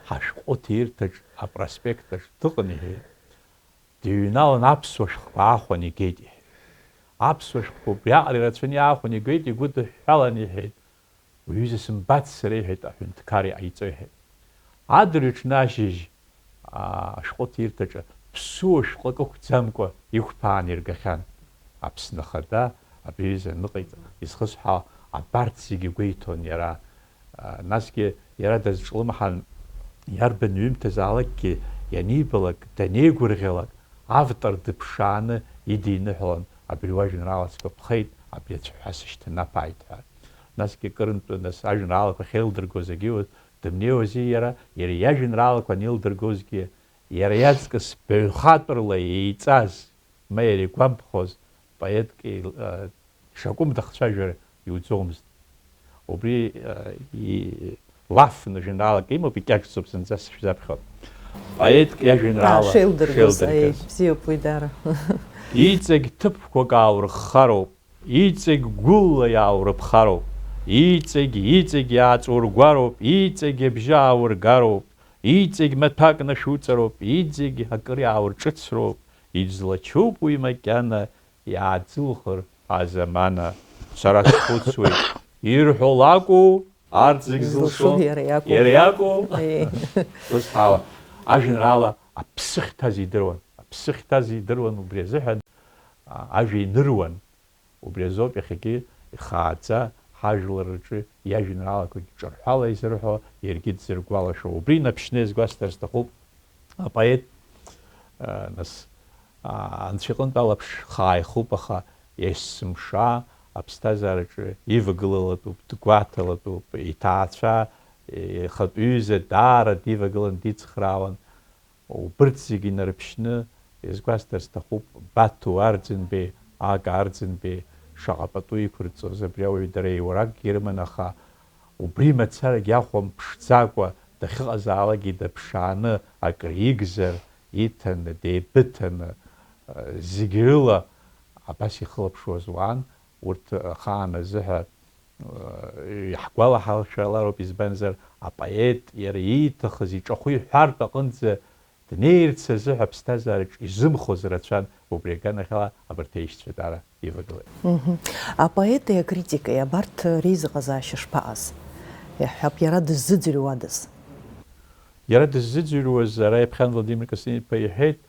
ҳашәҟәы ҭирҭаҿ апроспект аҿ дыҟан, иҳәеит. Дыҩналан аԥсуа шәҟәқәа аахәан игеит, иҳәеит. Аԥсуа шәҟәқәа убриаҟара ирацәаны иаахәан игеит, игәыдыҳәҳәалан, иҳәеит. Уҩыза сымбац сара, иҳәеит, аҳәынҭқар иҟаиҵо, иҳәеит. Адырҩаҽны ашьыжь, аа, ашәҟәы ҭирҭаҿы ԥсуа шәҟәык ықәӡамкәа иқәԥааны иргахьан. Аԥсны Ахада абри аҩыза аныҟаиҵа, изхысҳәаауа абарҭ зегьы гәеиҭон иара. Насгьы иара дазҿлымҳан, иарбан ҩымҭазаалакгьы ианибалак, данеигәырӷьалак, автор дыԥшааны идиныҳәалан, абри уажәеинраала сгәаԥхеит, абри ацәаҳәа сышьҭанаԥааит ҳәа. Насгьы акырынтә, нас, ажәеинраалақәа ахьеилдыргоз агьиуаз, дымнеиуази иара, иара иажәеинраалақәа анеилдыргозгьы, иара иаҵкыс баҩхатәрала еиҵаз, ма иара игәамԥхоз поетк еил-, а, ишакәым дахцәажәар иуӡомызт. Убри, а, и-, лафны жәеинраалак имоуп, икьаҿӡоуп, зынӡа сышәзаԥхьоит. Поетк иажәеинраала А, шеилдыргоз, шеилдыргаз. Аиеи, бзиоуп уи даара. Иҵегь ҭыԥқәак ааурыххароуп, иҵегь гәыла иааурыԥхароуп, иҵегь, иҵегь иааҵургәароуп, иҵегь абжьы ааургароуп, иҵегь маҭәак нашәуҵароуп, иҵегь акыр иааурҿыцроуп, Излачуп уи макьана иааӡылхыр азамана. Сара схәыцуеит, ирҳәо лакәу, арҭ зегь зылшо иара иакәу. Иара иакәу. Ус ҳәала, ажәеинраала аԥсы ахьҭаз идыруан, аԥсы ахьҭаз идыруан, убри азыҳәан, а, ажәа иныруан. Убри азоуп иахьагьы ихааӡа ҳажәлар рҿы иажәеинраалақәагь ҿырҳәала изырҳәо, иаргьы дзыргәалашәо. Убри инаԥшьны иазгәасҭар сҭахуп, апоет, а, нас, а, анцәа иҟынтә алаԥш хааихуп, аха есымша аԥсҭазаараҿы ивагылалатәуп, дгәаҭалатәуп, иҭаацәа, ихатә ҩыза даара дивагылан, дицхраауан. Убырҭ зегьы инарыԥшьны, иазгәасҭар сҭахуп, Баҭу Арӡынбеи, Ака Арӡынбеи шаҟа пату иқәырҵоз, абри ауаҩы дара еиуаракгьы ирыман, аха убри мацарагьы ахәамԥшӡакәа дахьыҟазаалакгьы даԥшааны акригзар, иҭаны, деибыҭаны, зегь рыла абас ихылаԥшуаз уаан, урҭ ахаан азыҳәа иаҳгәалаҳаршәалароуп, избанзар, апоет иара ииҭахыз иҿахәы иҳәартә аҟынӡа днеирц азыҳәа аԥсҭазаараҿ изымхоз рацәан, убри аганахьала абарҭ аишьцәа даара ивагылеит. Мгм. Апоети акритики абарҭ реизыҟазаашьа шԥаҟаз? Иаҳҳәап, иара дыззыӡырҩуадаз? Иара дыззыӡырҩуаз, ара иаԥхьан Владимир Костин-иԥа иҳәеит,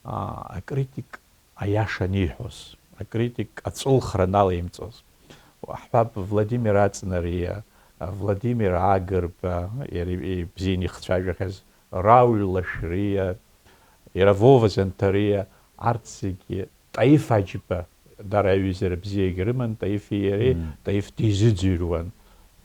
а, акритик аиаша аниҳәоз, акритик аҵәылхра аналеимҵоз. Ҳҳәап, Владимир Аҵнариа, Владимир Агрба, иара ибзианы ихцәажәахьаз, Рауль Лашәриа, иара Вова Занҭариа, арҭ зегьы, Таиф Аџьба, дара аҩызара бзиагьы рыман, Таифи иареи, Мм. Таиф дизыӡырҩуан.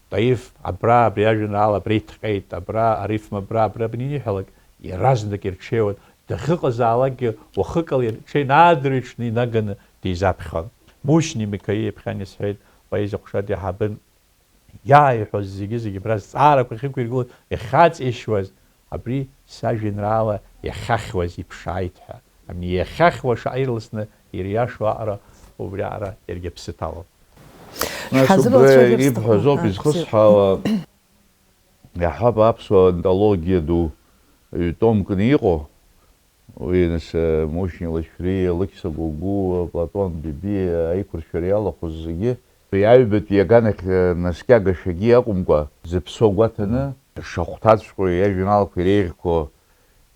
Таиф абра, абри ажәеинраала абра иҭҟьеит, абра арифма абра, абра, абра иниҳәалак, иаразнак ирҽеиуан, дахьыҟазаалакгьы уахыкала ирҽеины адырҩаҽны инаганы дизаԥхьон. Мушьни Микаиа иаԥхьан исҳәеит, поезиа ҟәша деиҳабын, иааиҳәоз зегьы-зегьы абра зҵаарақәа ахьықәиргылоз иахьаҵишьуаз, абри сажәеинраала иахьахьуаз иԥшааит ҳәа. Абни иахьахьуа шаҟа ирласны ириашо аҟара, убри аҟара иаргьы аԥсы ҭалон. Нас убра ибҳәаз ауп изхысҳәаауа, иаҳҳәап, аԥсуа антологиа ду ҩ-томкны иҟоу, уи, нас, Мушьни Лашәриа, Лықьса Гогәуа, Платон Бебиа аиқәыршәара иалахәыз зегьы, уи аҩбатәи аганахь, наскьагашәагьы акәымкәа, зыԥсуа гәаҭаны, шахәҭаҵәҟьоу иажәеинраалақәа иреиӷьқәоу,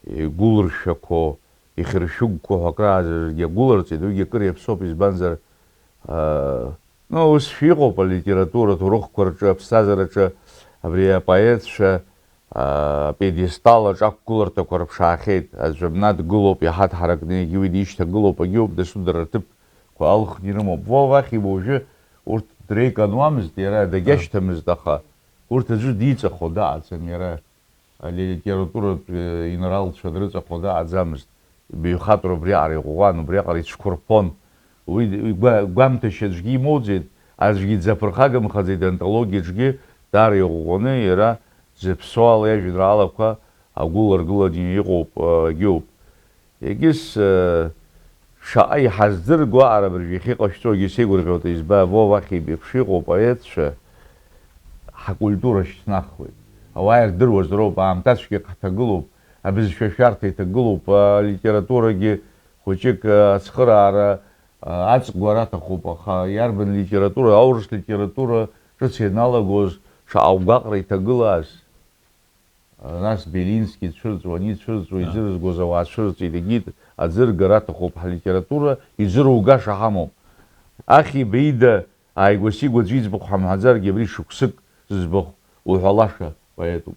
игәылыршәақәоу, ихьыршәыгқәоу ҳәа акрааҵәарагьы агәыларҵеит, уигьы акыр иаԥсоуп, избанзар, аа, ну, ус шәа иҟоуп алитература аҭоурыхқәа рҿы, аԥсҭазаараҿы абри апоетцәа, аа, апедестал аҿы ақәгыларҭақәа рыԥшаахьеит, аӡә абна дгылоуп, иаҳа дҳаракны, егьи уи дишьҭагылоуп, егьиоуп, дасу дара рҭыԥқәа алхны ирымоуп. Вова Вахиба уажәы урҭ дреикануамызт, иара дагьашьҭамызт, аха урҭ аӡәы диҵахо дыҟаӡам, иара алитературатә, э, инралцәа дрыҵахо дыҟаӡамызт. Ибаҩхатәра убриаҟара иӷәӷәан, убриаҟара ицәқәырԥон. Уи, уи гәа-, гәамҭашьа аӡәгьы имоуӡеит, аӡәгьы дзаԥырхагамхаӡеит, антологиаҿгьы даара иӷәӷәаны иара зыԥсуала иажәеинраалақәа агәыларгыланы иҟоуп, э, егьиуп. Егьыс, э, шаҟа иҳаздырго аҟара абыржәы иахьыҟашәҵогьы сеигәырӷьоит, избан, Вова Вахиба еиԥш иҟоу апоетцәа ҳакультура шьҭнахуеит. Ауаа ирдыруазароуп, аамҭацәгьак ҳҭагылоуп, абызшәа шәарҭа иҭагылоуп, алитературагьы хәыҷык, э, ацхыраара, э, аҵгәара аҭахуп, аха иарбан литература, аурыс литература ҿыц ианалагоз шаҟа угәаҟра иҭагылаз. Нас Белински дцәырҵуан, ицәырҵуа, иӡырызгоз ауаа цәырҵит, егьит, аӡы ргара аҭахуп, ҳлитература иӡыругаша ҳамоуп. Ахиба ида ааигәа-сигәа аӡәы иӡбахә ҳамҳәаӡаргьы, абри шықәсык зыӡбахә уҳәалаша поетуп,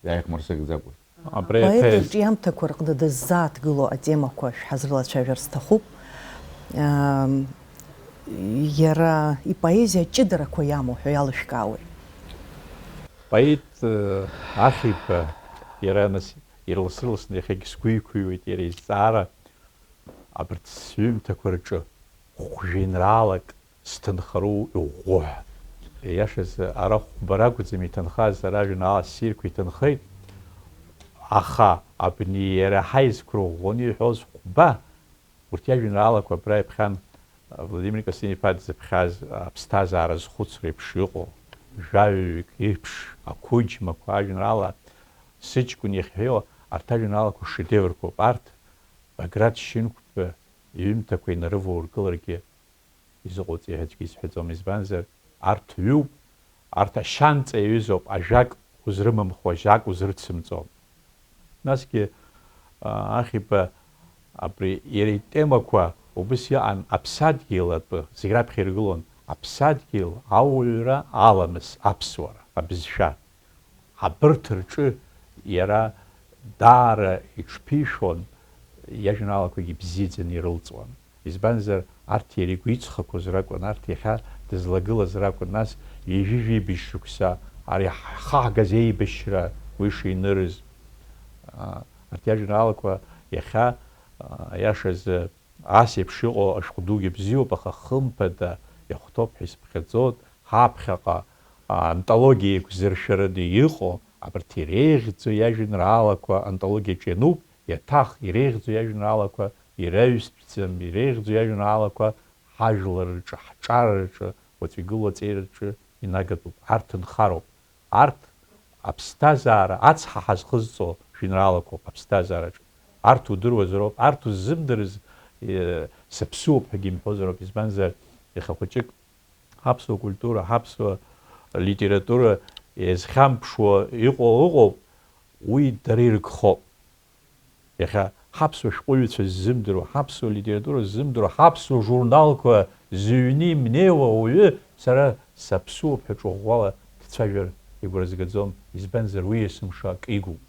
иааихмырсыгӡакәа. Абри Апоет аҭыжь. Рҿиамҭақәа рҟны дыззааҭгыло атемақәа шәҳазрылацәажәар сҭахуп. Ам, иара ипоезиа аҷыдарақәа иамоу ҳәа иалышәкаауеи? Поет, э, Ахиба, иара нас ирлас-ырласны иахьагь сгәы иқәыҩуеит иара изҵаара, абарҭ сҩымҭақәа рҿы хә-жәеинраалак сҭынхароу иӷәӷәо ҳәа. Ииашаз, ара хәба ракәӡам иҭынхаз, ара жәеинраала ссирқәа иҭынхеит, аха абни иара ҳаизқәа рыӷәӷәаны иҳәоз хәба, урҭ иажәеинраалақәа абра иԥхьан, Владимир Костин-иԥа дзыԥхьаз аԥсҭазаара зхәыцра еиԥш иҟоу, жәаҩаҩык еиԥш, ақәыџьмақәа ажәеинраала, сыҷкәын иахьҳәеиуа, арҭ ажәеинраалақәа шедеврқәоуп, арҭ Баграт Шьынқәба иҩымҭақәа инарываургыларгьы изыҟоуҵеи ҳәа аӡәгьы изҳәаӡом, избанзар, арҭ ҩуп, арҭ ашьанҵа иаҩызоуп, ажәак узрымамхо, ажәак узрыцымҵо. Насгьы, а, Ахиба абри иара итемақәа убыс иҟан, аԥсадгьыл атәы зегь раԥхьа иргылон, аԥсадгьыл, ауаҩра, аламыс, аԥсуара, абызшәа. Абырҭ рҿы иара даара иҽԥишәон, иажәеинраалақәагьы ибзиаӡаны ирылҵуан. Избанзар, арҭ иара игәы иҵхақәоз ракәын, арҭ иахьа дызлагылаз ракәын, нас ҩажәи жәибжь шықәса ари ҳхаҳгаз еибашьра уи шинырыз. А, арҭ иажәеинраалақәа иахьа, а, аиашазы, ас еиԥш иҟоу ашәҟәы дугьы бзиоуп, аха хымԥада иахәҭоуп ҳәа исыԥхьаӡоит, ҳаԥхьаҟа, а, антологиа еиқәзыршәараны иҟоу, абарҭ иреиӷьӡоу иажәеинраалақәа антологиаҿы иануп, иаҭах иреиӷьӡоу иажәеинраалақәа ираҩсӡам, иреиӷьӡоу иажәеинраалақәа ҳажәлар рҿы, ҳҿар рҿы, уаҵәы игылоу аҵеира рҿы инагатәуп. Арҭ нхароуп. Арҭ аԥсҭазаара ацҳа ҳазхызҵо жәеинраалақәоуп аԥсҭазаараҿы. Арҭ удыруазароуп, арҭ уззымдырыз, э, саԥсуоуп ҳәагьы имҳәозароуп, избанзар, иаха хәыҷык ҳаԥсуа культура, ҳаԥсуа литература иазхьамԥшуа иҟоу ыҟоуп, уи дара ирыгхоуп. Иахьа ҳаԥсуа шәҟәыҩҩцәа ззымдыруа, ҳаԥсуа литература ззымдыруа, ҳаԥсуа журналқәа зыҩны имнеиуа ауаҩы сара саԥсуоуп ҳәа ҿыӷәӷәала дцәажәар игәра згаӡом, избанзар, уи есымша акы игуп.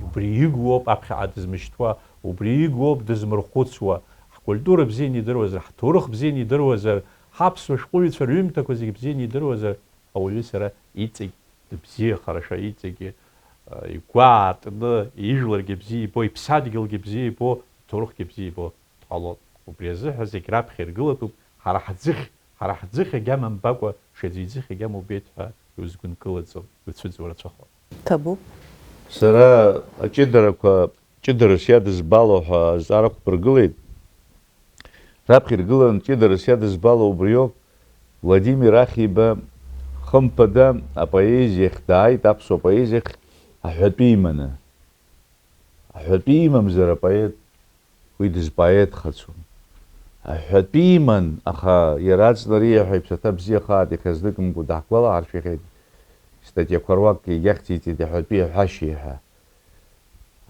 Убри игуоуп аԥхьаҟа дызмышьҭуа, убри игуоуп дызмырхәыцуа. Ҳкультура бзианы идыруазар, ҳҭоурых бзианы идыруазар, ҳаԥсуа шәҟәыҩҩцәа рҩымҭақәа зегьы бзианы идыруазар, ауаҩы сара иҵегь дыбзиахарашәа, иҵегьы, а, игәы аартны, ижәларгьы бзиа ибо, иԥсадгьылгьы бзиа ибо, иҭоурыхгьы бзиа ибо дҟалон. Убри азыҳәа зегь раԥхьа иргылатәуп, ҳара ҳӡыхь, ҳара ҳӡыхь агьама мбакәа, ҽаӡәы иӡыхь агьама убеит ҳәа иузгәынкылаӡом, иуцәыӡуа рацәахоит. Ҭабуп. Сара аҷыдарақәа ҷыдарас иадызбало ҳәа азҵаара ықәбыргылеит. Раԥхьа иргылан ҷыдарас иадызбало убриоуп, Владимир Ахиба хымԥада апоезиахь дааит, аԥсуа поезиахь аҳәатәы иманы. Аҳәатәы имамзар апоет, уи дызпоетхацәом. Аҳәатәы иман, аха иара аҵнариа ҳәа иԥсаҭа бзиахааит, иахьазныкымкәа даҳгәалаҳаршәахьеит, статиақәа руак иагьахьӡиҵеит аҳәатәы иаҳәашьеи ҳәа.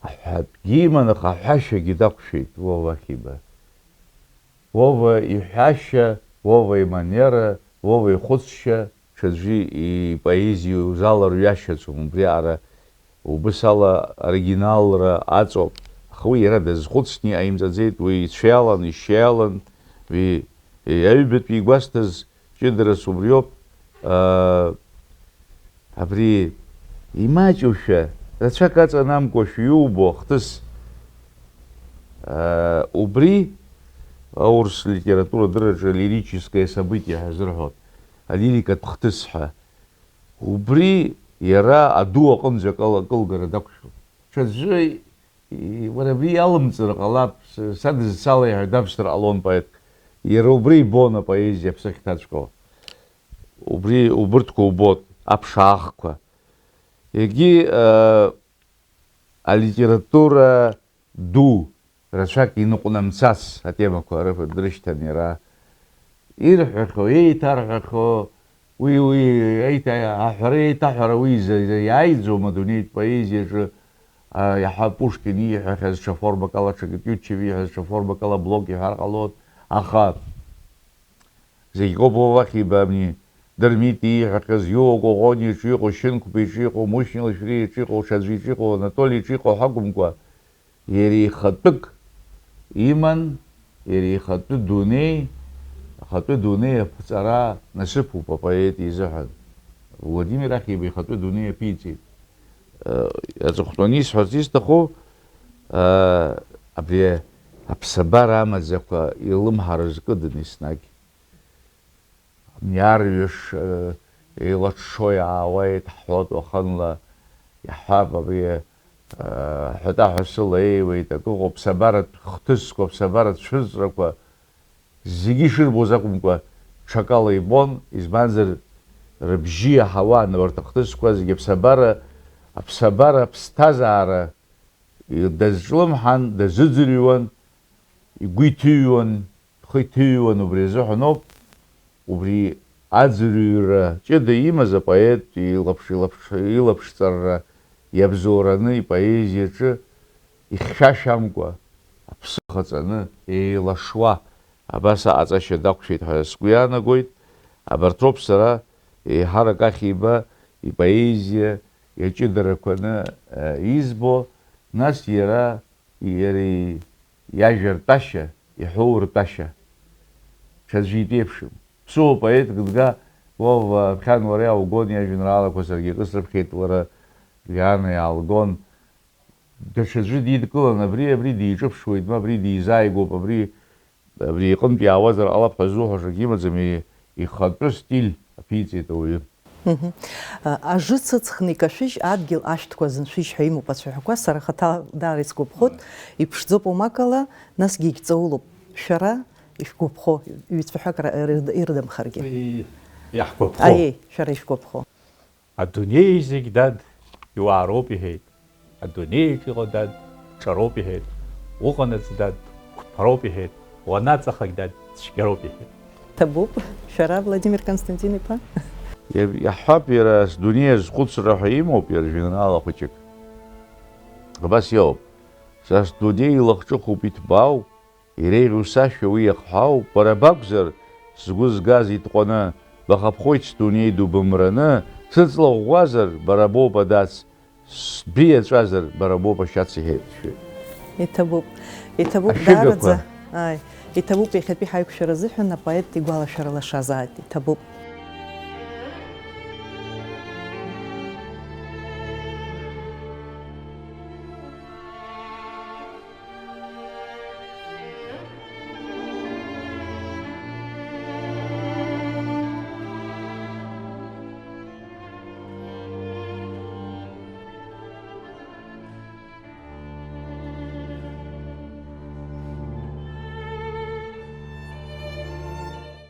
Аҳәатәгьы иман, аха аҳәашьагьы дақәшәеит Вова Ахиба. Вова иҳәашьа, Вова иманиера, Вова ихәыцшьа, ҽаӡәы ипоезиа узаларҩашьаӡом, убриаҟара убыс ала оригиналра аҵоуп. Аха уи иара дазхәыцны иҟаимҵаӡеит, уи ицәеиалан, ишьеиалан, уи аҩбатәи игәасҭаз ҷыдарас убриоуп, аа, абри имаҷушәа, рацәак аҵанамкуашәа иубо ахҭыс, аа, убри аурыс литература дырраҿы лирическое событие ҳәа зырҳәоит, алирикатә хҭыс ҳәа. Убри иара аду аҟынӡа акыл-, акылгара дақәшәом. Ҽаӡәы И-, уара абри иалымҵыр ҟалап, с-, са дызцалеи ҳәа давсыр ҟалон поетк. Иара убри ибон апоезиа аԥсыхьҭаҵәҟьоу. Убри, убырҭқәа убот, аԥшаахқәа. Егьи, э, алитература ду рацәак иныҟәнамцац атемақәа рыф-, дрышьҭан иара. Ирҳәахьоу, еиҭарҳәахьоу, уи, уи, еиҭа-, аҳәара, еиҭаҳәара уи иза-, иза-, иааиӡом адунеитә поезиаҿы, а, иаҳа Пушкин ииҳәахьаз ҽа формак ала, ҽакы Тиутчев ииҳәаз ҽа формак ала Блок иҳәар ҟалоит, аха зегь коуп уахь ибамни, Дырмит ииҳәахьаз, иуа Коӷониаҿы иҟоу, Шьынқәбеиҿы иҟоу, Мушьни Лашәриаҿы иҟоу, ҽаӡәиҿы иҟоу, Анатолиаҿы иҟоу ҳәа акәымкәа, иара ихатәык иман, иара ихатәы дунеи, ахатәы дунеи аԥҵара насыԥуп апоет изыҳәан. Владимир Ахиба ихатәы дунеи аԥиҵеит. Э, аҵыхәтәаны исҳәарц исҭаху, э, абри аԥсабара амаӡақәа илымҳара зкыдын еснагь. Амни арҩаш, э, еилаҽҽо иаауеит, ҳҳәоит уахынла, иаҳҳәап, абри, э, ҳәатәа ҳәа сылеиуеит, акы ыҟоуп, ԥсабаратә хҭысқәа, ԥсабаратә цәырҵрақәа зегьы ишырбоз акәымкәа, ҽакала ибон, избанзар, рыбжьы иаҳауан урҭ ахҭысқәа зегьы, аԥсабара, аԥсабара, аԥсҭазаара дазҿлымҳан, дазыӡырҩуан, игәы иҭыҩуан, ихы иҭыҩуан, убри азыҳәаноуп. Убри аӡырҩра ҷыда имаз апоет илаԥш-, илаԥш-, илаԥшҵарра иабзоураны ипоезиаҿы ихьшәашәамкәа, аԥсы хаҵаны, еилашуа, абас аҟаҵашьа дақәшәеит ҳәа сгәы иаанагоит. Абарҭ роуп сара еиҳарак ахьиба ипоезиа иаҷыдарақәаны, э, избо, нас иара, иара иажәа ртәашьа, иҳәоу ртәашьа. Ҽаӡәы итәеиԥшым. Ԥсуа поетк дга, Вова, ԥхьан уара иааугон иажәеинраалақәа, саргьы акы срыԥхьеит, лара Лиана иаалгон. Даҽаӡәы дидкылан, абри, абри диҿыԥшуеит, ма абри дизааигәоуп, абри, абри иҟынтә иаауазар ҟалап ҳәа зуҳәаша акгьы имаӡам, и-, ихатәы стиль аԥиҵеит ауаҩы. Мгм. А, ажы цыцхны икашәыжь, адгьыл ашәҭқәа зыншәыжь ҳәа имоуп ацәаҳәақәа, сара хаҭа даара исгәаԥхоит, иԥшӡоуп умакала, насгьы егьҵаулоуп. Шәара ишәгәаԥхо, ҩ-цәаҳәак ра-, рырд-, ирдамхаргьы. И-, иаҳгәаԥхо. Аиеи, шәара ишәгәаԥхо. Адунеи зегь, дад, иуаароуп, иҳәеит. Адунеиаҿ иҟоу, дад, ҿароуп, иҳәеит. Уҟанаҵ, дад, қәԥароуп, иҳәеит. Уанаҵахак, дад, цәгьароуп, иҳәеит. Ҭабуп, шәара, Владимир Константин-иԥа? Иа-, иаҳҳәап, иара дунеи азхәыцра ҳәа имоуп, иара жәеинраала хәыҷык. Абас иоуп. Са сдунеи илахҿыхуп иҭбаау, иреиӷьу сашәа уи иахҳәаау, бара бакәзар, сгәы згаз итҟәаны, бахаԥхоит сдунеи ду бымраны, сыҵла ӷәӷәазар, бара боуп адац, сбри иаҵәазар, бара боуп ашьац, иҳәеит. Иҭабуп, иҭабуп, ашәыгақәа. Даараӡа, ааи, иҭабуп, иахьатәи ҳаиқәшәара азыҳәан апоет игәалашәара лашазааит, иҭабуп.